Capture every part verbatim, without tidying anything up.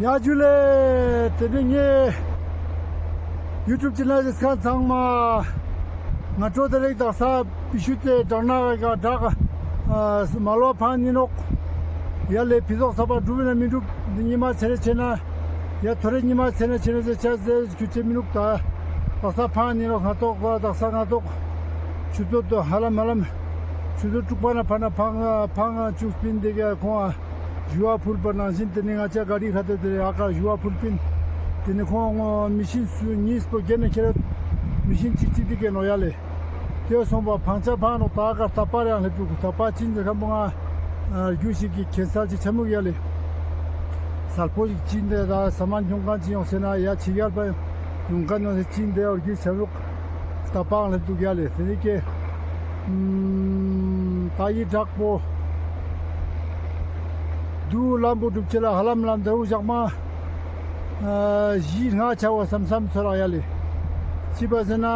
ཡ་ཇུ་ལེ། དེ་ནི་ངའི་YouTube channel ལ་གཟིགས་མཁན་ཚང་མ། ང་ཏྲོ་དེ་རིང་དག་ས་བི་ཤུ་ཙེ་དྲང་ནག་ག་དྲག་ཨ་མལ་པ་ཕང་ནི་ནོག། ཡ་ལེ་ཕི་ཟོག་ས་པ་འགྲུབ་ན་མི་འགྲུབ། ཉི་མ་ཚེ་ན་ཚེ་ན། ཡ་ཐོ་རེ་ཉི་མ་ཚེ་ན་ཚེ་ན་ཟེར་ཆ་ཟེར་ཁྱུ་ཚེ་མི་ནུག་ད། དག་ས་ཕང་ནི་ནོག། སྔ་ཏོག་དག་ས་སྔ་ཏོག། ཆུ་ཚོད་དོ་ཧ་ལམ་ཧ་ལམ། ཆུ་ཚོད་དྲུག་པ་ན་ཕ་ན་ཕང་ཕང་ཆུ་སྤིན་དེ་ག་ཁོང་ཨ། ཞུ་བ་ཕུལ་བ་ནང་བཞིན་དེ་ནི་ང་ཅག་ག་རི་ཁ་ཏེ་དེ་ཨ་ཀ་ཞུ་བ་ཕུལ་པིན། དེ་ནི་ཁོང་མི་ཤིན་སུ་གཉིས་པོ་གྱེན་ན་ཁྱེར། མི་ཤིན་གཅིག་གཅིག་དེ་གྱེན་ནོག་ཡ་ལེ། དེ་སོང་པ་ཕང་ཆ་ཕང་ནོག། ད་ཨ་ཀ་ལྟ་པ་རེ་ཡང་སླེབས་འདུག། ལྟ་པ་ཅིན་ཟེར་ཁན་པོ་ང་རྒྱུ་ཞིག་གི་ཁྱེན་སལ་ཅིག་ཆ་མུག་ཡ་ལེ། སལ་པོ་ཞིག་ཅིན་དེ་ད་ས་མན་ཁྱོང་ཁན་ཅིག་ཡོང་ཟེར་ན་ཡ་ཆི་ཡར་པ་ཡོང་ཁན་ཡོང་ཟེར་ཅིན་དེ་ཨོ་རྒྱུ་ཆ་མུག། ལྟ་པ་ཡང་སླེབས་འདུག་ཡ་ལེ། དེ་ནི་ཀེ་ཨམ་ད་ཡི་བྲག་པོ་དུ་ལམ་བུ་གྲུབ་ཅེ་ལ་ཧ་ལམ་ལམ་དུ་ཞག་མ་ཨ་བཞི་ལྔ་ཆ་བ་སམ་སམ་ཚོར་ར་ཡ་ལེ། ཅི་པ་ཟེར་ན་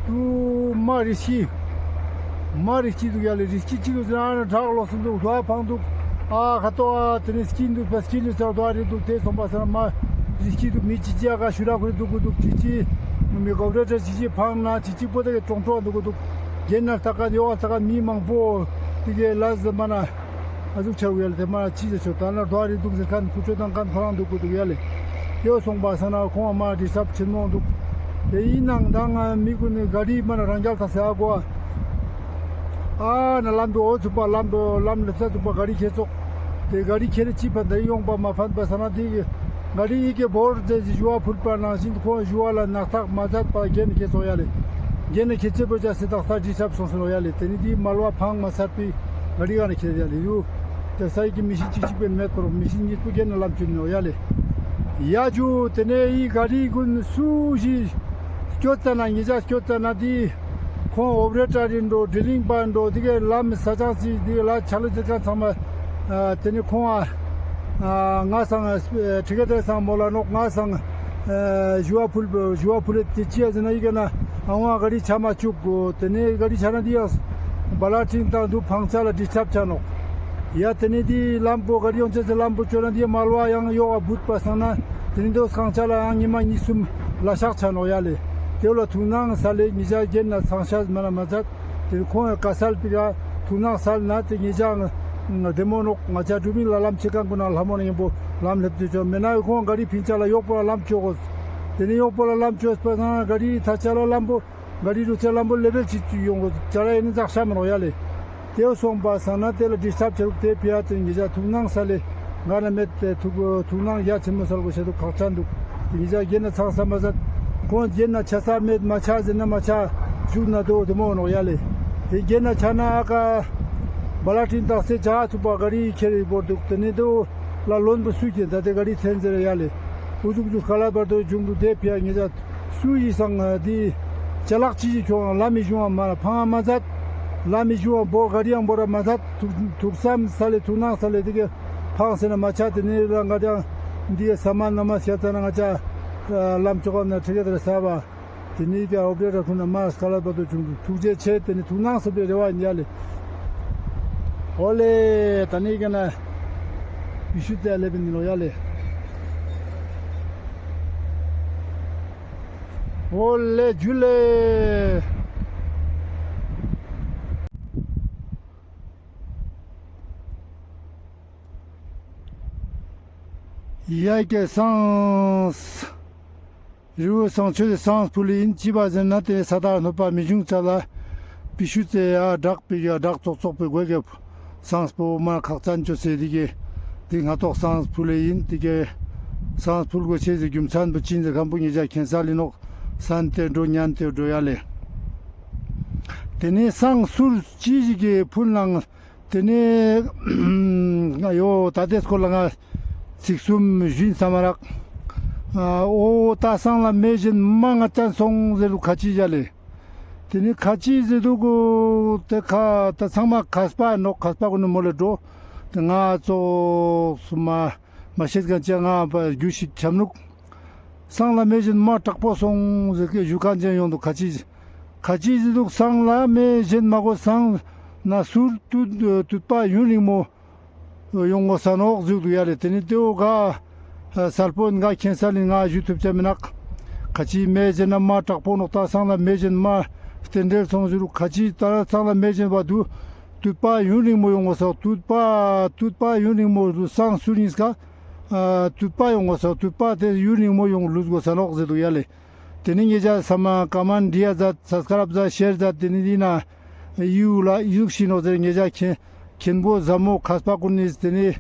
དུ་མ་རི་སྐྱི་མ་རི་སྐྱི་འདུག་ཡ་ལེ། རི་སྐྱི་ཅིག་འདུག་ཟེར་ན་བྲག་ལོག་སོང་འདུག། དུ་བ་ཕང་འདུག། ཨ་ཁ་ཏོ་ཨ་དེ་ནི་སྐྱི་འདུག་པ་སྐྱི་ལི་ཚར་དུ་བ་རི་འདུག། དེ་སོང་པ་ཟེར་ན་མ་རི་སྐྱི་འདུག། མི་ཅི་ཅི་ཨ་ཁ་ཤུ་ར་ཁུ་རི་འདུག་གུ་འདུག། ཅི་ཅི་མི་གོ་རེ་ཅི་ཅི་ཕང་ན་ཅི་ཅི་པོ་དེ་གི་ཀྲོང་ཀྲོང་འདུག་གུ་འདུག། གྱེན་ན་ལྟ་ཀ་ཡོ་ཨ་ལྟ་ཀ་མི་མང་པོ་དེ་གི་ལ་ཟེར་མ་ན། ཨ་ཟུག་ཆ་བ་ཡ་ལེ། དེ་མ་ཅི་ཟེར་ཆོ་ད་ན་དུ་བ་རི་འདུག་ཟེར་ཁན་ཁུ་ཆོ་དང་ཁན་ཁོ་རང་འདུག་གུ་འདུག་ཡ་ལེ། དེ་སོང་པ་ཟེར་ན་ཁོང་མ་ཌིས་ཊབ་ཆེན་མོ་འདུག། དེ་ཡིན་ནང་དང་མི་གུན་ནི་ག་རི་མ་ན་རང་རྒྱལ་ཐང་ཟེར་ཨ་གོ་ཨ། ཨ་ན་ལམ་དུ་འོ་ཚུགས་པ་ལམ་དུ་ལམ་ལེབ་ས་ཚུགས་པ་ག་རི་ཁྱེར་ཙོག། དེ་ག་རི་ཁྱེར་ཅི་ཕན་ད་ཡོང་པ་མ་ཕན་པ་ཟེར་ན་དེ་གི་ག་རི་ཡི་གེ་བོར་ཟེར་ཞུ་བ་ཕུལ་པ་ནང་བཞིན་ཁོང་ཞུ་བ་ལ་ནག་ཐག་མ་མཛད་པ་གྱེན་ཁྱེར་ཙོག་ཡ་ལེ། གྱེན་ཁྱེར་ཅེ་པོ་ཅ་ཟེར་དག་ས་ཌིས་ཊབ་སོང་ཟེར་ནོག་ཡ་ལེ། དེ་ནི་དེ་མལ་པ་ཕང་མ་ཚར་པའི་ག་རི་ག་ན་ཁྱེར་ཡ་ལེ་ཡུ། དེ་ས་ཡི་གི་མི་ཤིན་ཅིག་ཅིག་པེན་མེད་པ་རོག། མི་ཤིན་གཉིས་པོ་གྱེན་ན་ལམ་ཅུན་ནོག་ཡ་ལེ། ཡ་ཇུ་དེ་ནས་ཡི་ག་རི་གུན་སུ་ཞིག་སྐྱོད་ཙ་ན་ཉེ་ཞག་སྐྱོད་ཙ་ན་དེ་ཁོང་ཨོ་པ་རེ་ཊར་ཡིན་འགྲོ་ཌི་རིལ་ལིང་པ་ཡིན་འགྲོ་དེ་གའི་ལམ་ས་ཆ་ཅིག་དེ་གའི་ལ་ཆ་ལུགས་ཚིག་ཁན་ཚང་མ་ཨ་དེ་ནི་ཁོང་ཨ་ཨ་ང་སང་ཨ་ཊི་ཀེ་ཊར་སང་མོལ་ལ་ནོག། ང་སང་ཨ་ཞུ་བ་ཕུལ་ཞུ་བ་ཕུལ་ཏེ་ཅི་ཡ་ཟེར་ན་ཡི་ག་ན་ཨ་ང་ག་རི་ཆ་མ་བཅུག་གོ། དེ་ནས་ག་རི་ཆ་ན་འདི་ཡང་བ་ལ་ཁྲིན་དང་དུ་ཕང་ཆ་ལ་ཌིས་ཊབ་ཆ་ནོག། ཡ་དེ་ནས་འདི་ལམ་བོ་ག་རི་ཡོང་ཆ་ཟེར་ལམ་བོ་ཅོ་ན་འདི་མལ་པ་ཡང་ཡོག་ག་བུད་པ་སང་ན་དེ་ནས་དོ་སང་ཆ་ལ་ཡང་ཉི་མ་གཉིས་གསུམ་ལ་ཤག་ཆ་ནོག་ཡ་ལེ། དེ་བོ་ལ་ཐུགས་སྣང་ས་ལེ་ཉེ་ཞག་གྱེན་ན་ཚང་ཤ་མ་ན་མ་མཛད། དེ་ཁོང་ཡང་ཀ་སལ་པི་ག་ཐུགས་སྣང་སལ་ན་དེ་ཉེ་ཞག་བདེ་མོ་ནོག། ང་ཅག་འབྲུག་མི་ལ་ལམ་ཆེ་ཁང་གུན་ན་ལྷ་མོ་ན་ཡིན་པོ་ལམ་ལྷེབ་དུ་ཆོག། མེད་ན་ཁོང་ག་རི་ཕིང་ཆ་ལ་ཡོག་པོ་ལ་ལམ་ཆོག་གོ། དེ་ནས་ཡོག་པོ་ལ་ལམ་ཆོག་པ་སང་ན་ག་རི་ཐ་ཆ་ལ་ལམ་བོ་ག་རི་རུ་ཆ་ལམ་བོ་ལེ་བེལ་ཅིག་ཡོང་གོ། ཅ་ལ་ཡིན་ན་ཛག་ཤ་མ་ནོག་ཡ་ལེ། དེ་བོ་སོང་པ་སང་ན་དེ་ལ་ཌིས་ཊབ་ཆ་རུག། དེ་ཕི་ཡ་དེ་ཉེ་ཞག་ཐུགས་སྣང་ས་ལེ་ག་ན་མེད་དེ་ཐུགས་ཐུགས་སྣང་རྒྱ་ཆེན་མོ་སལ་གོ་ཤ་དུ་ཁག་ཆ་འདུག། དེ་ཉེ་ཞག་གྱེན་ན་ཚང་ས་མ་ཟད། ཁོང་གྱེན་ན་ཆ་ས་མེད་མ་ཆ་ཟེར་ན་མ་ཆ་བཞུགས་ན་དོ་བདེ་མོ་ནོག་ཡ་ལེ། དེ་གྱེན་ན་ཆ་ན་ཨ་ཀ་བ་ལ་ཁྲིན་དང་སེ་ཆ་ཚུགས་པ་ག་རི་ཁྱེར་བོར་འདུག། དེ་ནས་དོ་ལ་ལོན་པོ་སུ་ཁྱེར་ད་དེ་ག་རི་ཐོན་ཟེར་ཡ་ལེ། ཨུ་ཟུག་ཟུག་ཁ་ལ་བར་དོ་བྱུང་འདུག། དེ་ཕི་ཡ་ཉེ་ཞག་སུ་ཡི་སང་དེ་ཅ་ལག་ཅི་ཞིག་ཁྱོང་ལམ་མི་ཞུང་བ་མ་ལ་ཕང་མ་མཛད། ལམ་མི་ཞུང་བ་བོ་ག་རི་ཡང་བོར་མ་མཛད། ཐུགས་ཐུགས་བསམ་ས་ལེ་ཐུགས་སྣང་ས་ལེ་དེ་གི་ཕང་ཟེར་ན་མ་ཆ། དེ་ནས་རང་ག་རི་ཡང་འདི་ས་མ་ན་མ་སྐྱ་ཙ་ན་ང་ཅག་ལམ་ཅོག་ག་ན་ཁྲི་ག་དེ་ལ་ས་བ། དེ་ནས་ཀྱ་ཨོ་པ་རེ་ཊར་ཁུ་ན་མ་སྐ་ལ་བ་དོ་བྱུང་འདུག། ཐུགས་རྗེ་ཆེ། དེ་ནས་ཐུགས་སྣང་ས་པའི་རེ་བ་ཡིན་ཡ་ལེ། ཨོ་ལེ། ད་ནི་ག་ན་བི་ཤུ་ཙེ་ལེ་བིན་ནི་ལོ་ཡ་ལེ། ཨོ་ལེ་ཇུ་ལེ། ཡ་ཀྱེ་སངས། རི་བོ་སངས་ཆོས་ཀྱི་སངས་ཕུ་ལེ་ཡིན། ཅི་བ་ཟེར་ན་དེ་ས་དག་ནོ་པ་མི་འབྱུང་ཚ་ལ་བི་ཤུ་ཙེ་ཡ་བྲག་པི་ག་བྲག་ཙོག་ཙོག་པི་གོས་གེ་སངས་པོ་མ་ཁག་ཙན་ཅོ་སེ་དི་གེ་དི་སྔ་ཏོག་སངས་ཕུ་ལེ་ཡིན། དི་གེ་སངས་ཕུལ་གོ་ཆེ་ཟེར་རྒྱུ་མཚན་པོ་ཅི་ཡིན་ཟེར་ཁམ་པོ་ཉེ་ཞག་ཁྱེན་ས་ལི་ནོག། སན་ཏེ་འགྲོ་ཉན་ཏེ་འགྲོ་ཡ་ལེ། དེ་ནས་སངས་སུར་ཅི་ཞིག་གི་ཕུལ་ནང་དེ་ནས་ང་ཡོ་ད་དེ་སྐོར་ལ་ང་ཚིག་གསུམ་ཞུ་ཡིན་བསམ་མ་རག། ཨ་འོ་ད་སང་ལ་མེ་བཞིན་མ་ང་ཅན་སོང་ཟེར་དུ་ཁ་ཅི་བཞག་ལེ། དེ་ནི་ཁ་ཅི་ཟེར་དུ་གོ་དེ་ཁ་ད་ཚང་མ་ཁས་པ་ནོག། ཁས་པ་གོ་ནི་མོ་ལེ་འགྲོ། དེ་ང་ཙོགས་སུ་མ་མ་ཤེས་ག་ཅི་ང་བ་རྒྱུ་ཞིག་ཆམ་ནུག། སང་ལ་མེ་བཞིན་མ་དྲག་པོ་སོང་ཟེར་གི་ཞུ་ཁན་ཅན་ཡོང་དུ་ཁ་ཅི་ཁ་ཅི་ཟེར་དུག། སང་ལ་མེ་བཞིན་མ་གོ་སང་ན་སུར་དུད་དུད་པ་ཡུན་རིང་མོ་ ཡོང་ངོ་ས་ནོག་ཟེར་དུག་ཡ་ལེ། ཏེ་ནི་ཏེའོ་ག་ཨ་སལ་པོ་ནི་ག་ཁེན་ས་ལིན་ང་ཡུ་ཊུབ་ཅེ་མི་ནག། ཁ་ཅིག་མེ་ཞན་ན་མ་དྲག་པོ་ནོག་ད་སང་ལ་མེ་ཞན་མ་སྟན་རེར་སོང་ཟེར་རུ། ཁ་ཅིག་ད་སང་ལ་མེ་ཞན་བ་དུ་དུད་པ་ཡུན་རིང་མོ་ཡོང་ངོ་ས། དུད་པ་དུད་པ་ཡུན་རིང་མོ་ལུ་སང་སུ་ནིས་ཀ་ཨ་དུད་པ་ཡོང་ངོ་ས། དུད་པ་ཏེ་ཡུན་རིང་མོ་ཡོང་ལུས་དགོ་ས་ནོག་ཟེར་དུག་ཡ་ལེ། ཏེ་ནི་ཉེ་ཞ་ས་མ་ཀ་མན་ཌི་ཡ་ཛད། སབ་སི་ཀ་རབ་ཛད། ཤེར་ཛད། ཏེ་ནི་འདི་ན་ཡུ་ལ་ཡུག་ཤིན་ནོག་ཟེར། ཉེ་ཞ་ཁེན་ཁེན་པོ་ཟ་མོ་ཁས་པ་ཀུན་ནི་ཏེ་ནི་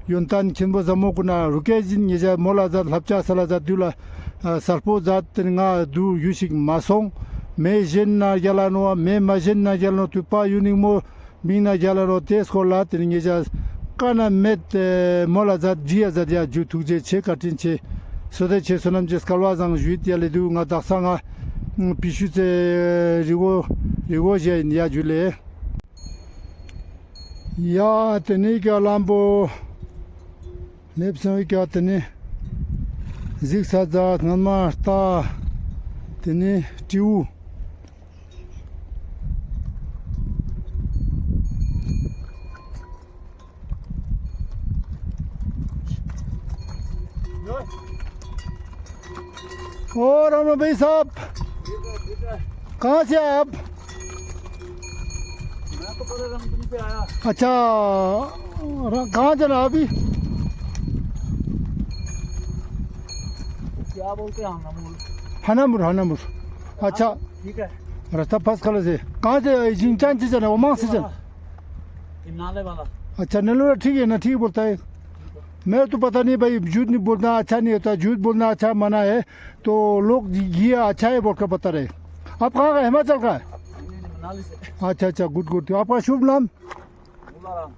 ཡོན་ཏན་ཁེན་པོ་ཟ་མོ་ཀུན་ན་རུ་ཀེ་ཞིན། ཉེ་ཞ་མོ་ལ་ཛད། ལྷབ་ཅ་ས་ལ་ཛད། དུ་ལ་ཨ་སལ་པོ་ཛད། ཏེ་ནི་ང་དུ་ཡུ་ཤིག་མ་སོང་། མེ་ཞན་ན་རྒྱ་ལ་ནོ། མེ་མ་ཞན་ན་རྒྱ་ལ་ནོ། དུད་པ་ཡུན་རིང་མོ་མིང་ན་རྒྱ་ལ་ནོ། ཏེ་སྐོར་ལ་ཏེ་ནི་ཉེ་ཞ་ཀ་ན་མེད་ཨེ་མོ་ལ་ཛད། ཇི་ཡ་ཛད། ཡ་ཇུ་ཐུགས་རྗེ་ཆེ། བཀའ་དྲིན་ཆེ། བསོད་བདེ་ཆེ། བསོད་ནམས་ཆེ། སྐལ་བ་བཟང་ཞུ་ཡིད་ཡ་ལེ། དུ་ང་དག་ས་ང་པི་ཤུ་ཚེ་རི་བོ་རི་བོ་ཞེ་ཡིན། ཡ་ཇུ་ལེ། ཡ་ཏེ་ནི་ཀ་ལམ་བོ་ལེབ་སོང་ཡི་ཀ། ཏེ་ནི་ཟིག་ས་ཛད། སྔ་མ་ལྟ་ཏེ་ནི་ཏིའུ། ओ राम राम भाई साहब, कहाँ से आप? मैं तो कल रंगदुम से आया। अच्छा, र-, कहाँ जाना अभी? क्या बोलते हैं, हनामुर? हनामुर, हनामुर। अच्छा। ठीक है। रास्ता फर्स्ट क्लास है। कहाँ से, जिंगचान से जाना, ओमांग से जाना? ये नाले वाला। अच्छा, नलूरा ठीक है ना, ठीक बोलता है। मेरे तो पता नहीं भाई, झूठ नहीं बोलना अच्छा नहीं होता, झूठ बोलना अच्छा माना है, तो लोग घिया अच्छा है बोल के बता रहे। आप कहाँ का, हिमाचल का है? मनाली से। अच्छा, अच्छा, गुड, गुड। आपका शुभ नाम? मुलाराम।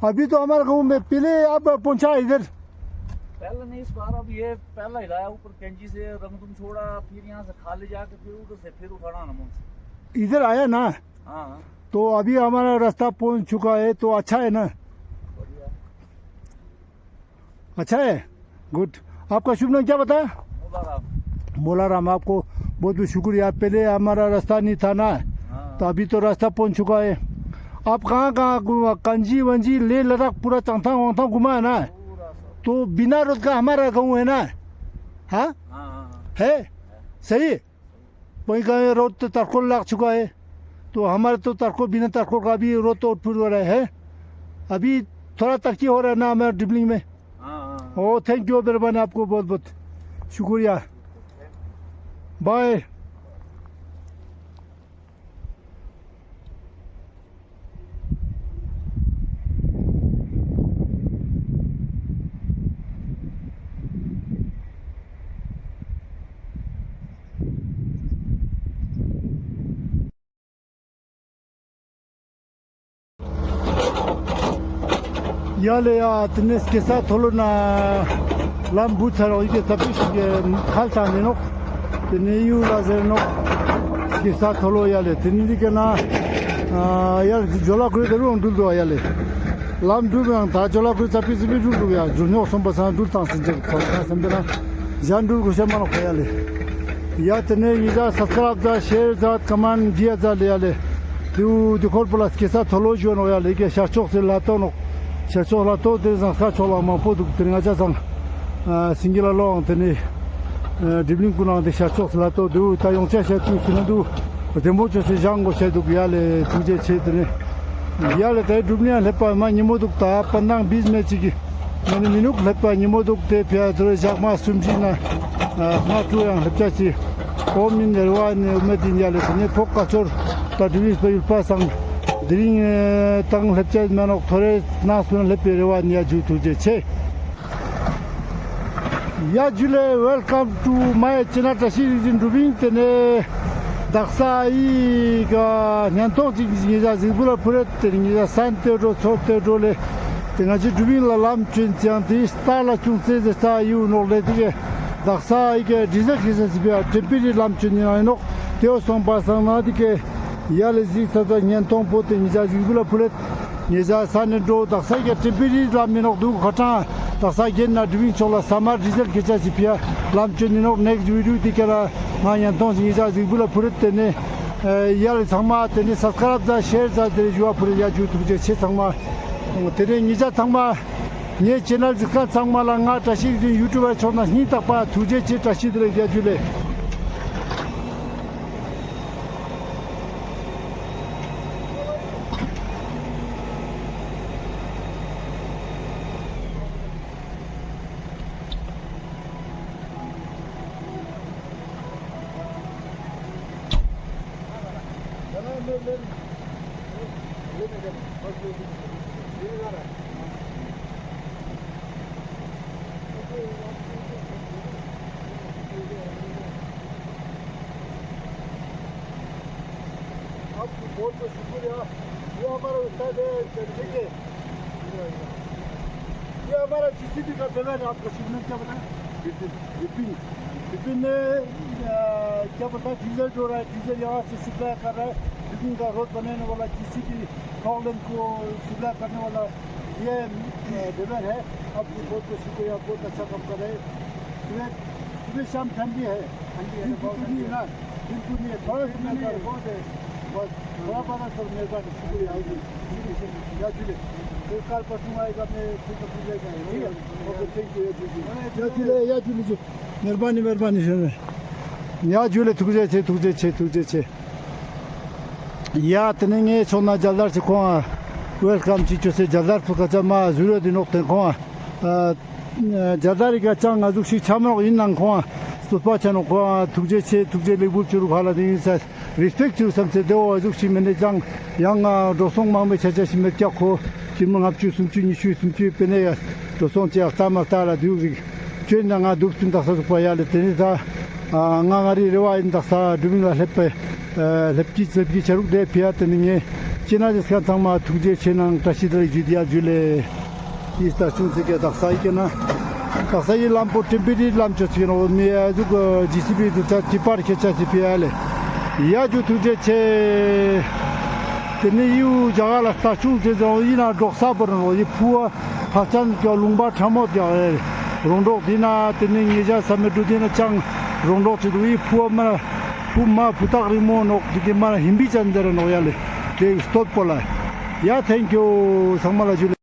अभी तो हमारे गाँव में पहले आप पहुँचा इधर। पहले नहीं, इस बार अब ये पहला ही लाया, ऊपर कैंची से रंगदुम छोड़ा, फिर यहाँ से खाली जाके फिर उधर से फिर उठाना ना मन से। इधर आया ना? हाँ, हाँ। तो अभी हमारा रास्ता पहुँच चुका है, तो अच्छा है ना? बढ़िया। अच्छा है, गुड। आपका शुभ नाम क्या बताया? मोलाराम। मोलाराम, आपको बहुत बहुत शुक्रिया। पहले हमारा रास्ता नहीं था ना, हाँ। तो अभी तो रास्ता पहुंच चुका है। आप कहाँ कहाँ घूमा? कंजी वंजी, लेह लद्दाख, पूरा चांगथांग वांगथांग घूमा है ना? पूरा सब। तो बिना रोड का हमारा गाँव है ना? हाँ? हाँ, हाँ, हाँ। है? है। सही? वहीं का ये रोड तो तड़कोल लाग चुका है, तो हमारे तो तड़कोल, बिना तड़कोल का भी रोड तो उठपुर हो रहा है। अभी थोड़ा तरक्की हो रहा है ना हमारे डिबलिंग में। हाँ, हाँ, हाँ। ओ, thank you, मेहरबानी, आपको बहुत बहुत शुक्रिया। Bye. Yale ya, tene skesa tholo na lam but saro ike tapish ke khalta ne nok. Tene yu la ze nok. Skesa tholo yale. Tene dikena, ah, yale jola kure daru ang dul do yale. Lam du bang ta jola kure tapish bi dul do ya. Junyo somba sa dul tang sinjek. Sa sembena. Jan dul kuse manok yale. Ya tene ngi ja subscribe ja, share ja, comment jia ja le yale. Diu, diu khol pala skesa tholo juo no yale, ike sharchok se lato no. Sharchok lato, de zang skachok la mangpo duk tene ngaja zang, ah, singgila long tene, eh, dibling kunang de sharchok se lato, diu ta yong cha sha tu sina du, de mo cho se jang go sha duk yale, tuje che tene. Yale ta dubnia lepa ma nyimo duk ta, pandang biz me chiki. Mani minuk lepa nyimo duk te pia dure jakma sumji na, ah, ma tu yang lepcha si. Om in derwa ne medin yale tene pok kachor ta dubis pa yulpa sang dring, eh, tang lepcha manok thore nas pun lepe rewa nia ju tuje che. Ya jule, welcome to my channel, Tashi Rizin Dubing tene. Daksa i ga nyantong jing jing ja jing bula pure tene ja san te ro so te ro le. Tene ngaji dubing la lam chun chiang ti sta la chung se je sa yu no le ti ge. Daksa i ge dizek dizek si bia tempi di lam chun ni nok. Teo song pa sang na ti ge. Ya le zi sa za nyan tong po te ni za zi bula pulet. Ni za sa ne do daksa i ge tempi di lam ni nok du khatang. Daksa gen na dubing chok la samar dizek ke cha si pia. Lam chun ni nok nek ju du ti ke la nga nyan tong zi za zi bula pulet tene. Eh, ya le sangma tene subscribe za share za tene jua pulet ya ju tu je che sangma. དེ་ནས་ཉེ་ཆ་ཚང་མ་ངའི་channel གཟིགས་མཁན་ཚང་མ་ལ་ང་བཀྲ་ཤིས་རིག་འཛིན་YouTube་ཕྱོགས་ནས་སྙིང་ཐག་པ་ཐུགས་རྗེ་ཆེ། བཀྲ་ཤིས་བདེ་ལེགས། ཡ་ཇུ་ལེ། आपको बहुत बहुत शुक्रिया। ये हमारा उस्ताद है, चंद्रिके। ये हमारा जीसीबी का ड्राइवर है, आपको शुरू में क्या बताया? विपिन। विपिन। विपिन ने, अ, क्या बोलता है, डीजल जो रहा है, डीजल यहाँ से सप्लाई कर रहा है। विपिन का रोड बनाने वाला, जीसीबी प्रॉब्लम को सप्लाई करने वाला ये, अ, ड्राइवर है। आपको बहुत बहुत शुक्रिया, बहुत अच्छा काम कर रहे हैं। सुबह, सुबह शाम ठंडी है। ठंडी है, दिन बहुत तो नहीं है ठंडी है। ना, दिन तो नहीं है, थोड़ा सा नहीं है, बहुत है। बस, थोड़ा बड़ा सर मेहरबानी, शुक्रिया। या जुले। फिर कल परसों आएगा, मैं फिर तो पूछ लेगा, ठीक है? ओके, thank you, या जुले। या जुले, या जुले। मेहरबानी, मेहरबानी सर। या जुले, थुकजे छे, थुकजे छे, थुकजे छे। या, तेने nge chona jaldar chi khong, welcome chi cho se jaldar pu kacham ma zuro di nok ten khong. A, jaldar i kachang a zuk si chamrok in nang khong. Tutpa chanok khong, thukje che, thukje le bul churu khala di sa. Respect churu sam se deo a zuk si mene jang, yang a dosong mang me chacha si me kya kho, si mengap chu sum chu ni chu sum chu pene ya, dosong che akta makta la diu ri. Chen na nga duk pin daksa zuk pa ya le teni ta, a, nga ngari rewa in daksa dubing la lepe. Eh, lepki, lepki charuk de pia teninge. China jes kan tang ma thukje chenang tasi dali judia jule. Ista chung se ke daksa ikena. Daksa i lampu timpidi lam chot kena mi, eh, zuk, eh, G C B du cha tipar ke cha si pia le. Ya ju thukje che. Teni yu jaga la sta chung se zo ina doksa bor no i pua. Pachan kyo lungba thamot ya, eh, rongdok dina teni ngeja samedu dina chang rongdok chidu i pua ma, pu ma putak rimo nok diki ma himbi chan dere no ya le. De stop pola. Ya, thank you. Sangmala jule.